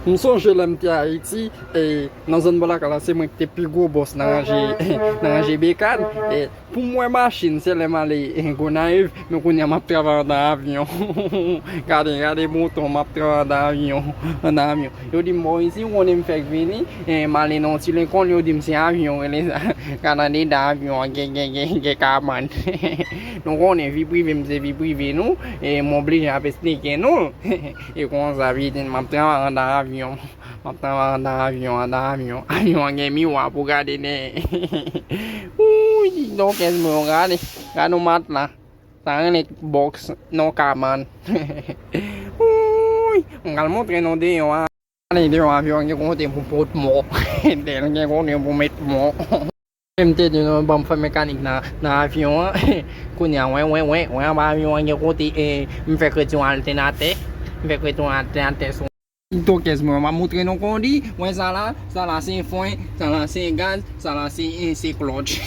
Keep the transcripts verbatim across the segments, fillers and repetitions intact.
M sonje lè m te Ayiti, e, nan zòn Bòlakay la, se mwen ki te pi gwo bòs nan ranje, nan ranje bekàn. E, pou m wè machin, se lè m ale, e, Gonayiv, men kounye a m ap travay anndan avyon. Gade, gade mouton, m ap travay anndan avyon, anndan avyon. Yo di m, "Bon, isi, ou konnen m fèk vini, e, m ale nan yon ti lekòl, yo di m se avyon, rele sa." Gade andedan avyon an, gen, gen, gen, gen kabann. Nou konnen vi prive m se vi prive nou, e m oblije ap esplike nou l. E konsa, pitit, m ap travay anndan avyon. M ap travay anndan avyon, anndan avyon. Avyon an gen miwa pou gade dèyè. Wouy, di donk, kèz mwen, gade. Gade yon matla. Sa rele bòks, non kabann. Wouy, m pral montre nou deyò a. Gade deyò avyon an gen kote pou pot mò. Deyò l gen kote pou met mò. M te di nou, ban m fè mekanik nan, nan avyon an. Kounye a, wè, wè, wè, wè, anba avyon an gen kote, e, m fèk retire yon altènatè. M fèk retire yon altènatè sou. Tokèz mwen, m ap montre nou kondi. Wè sa la, sa la se fren, sa la se gaz, sa la se, e, se klòtch.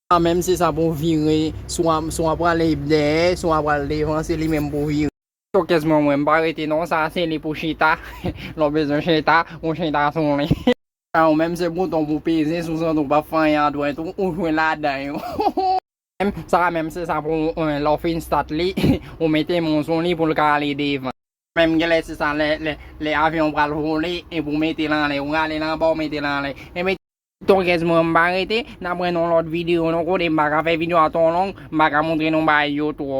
A, menm se sa pou vire, swa, swa prale dèyè, swa pral devan, se li menm pou vire. Tokèz mwen, mwen, m pa rete non, sa se li pou chita. Lè w bezwen chita, ou chita sou li. Sa ou menm se bouton pou peze, si w santi w p ap fè anyen adwèt ou, ou jwe ladan yo. Menm, sa menm se sa pou, e, lè w fin start li, ou mete men w sou li pou l ka ale devan. Menm genlè se sa lè, lè, lè avyon pral vole, epi w mete l anlè, ou rale l anba, ou mete l anlè. Epi, tokèz mwen, m pa rete, n ap wè nan lòt videyo, nou konnen m pa ka fè videyo a twò long, m pa ka montre nou bagay yo twò.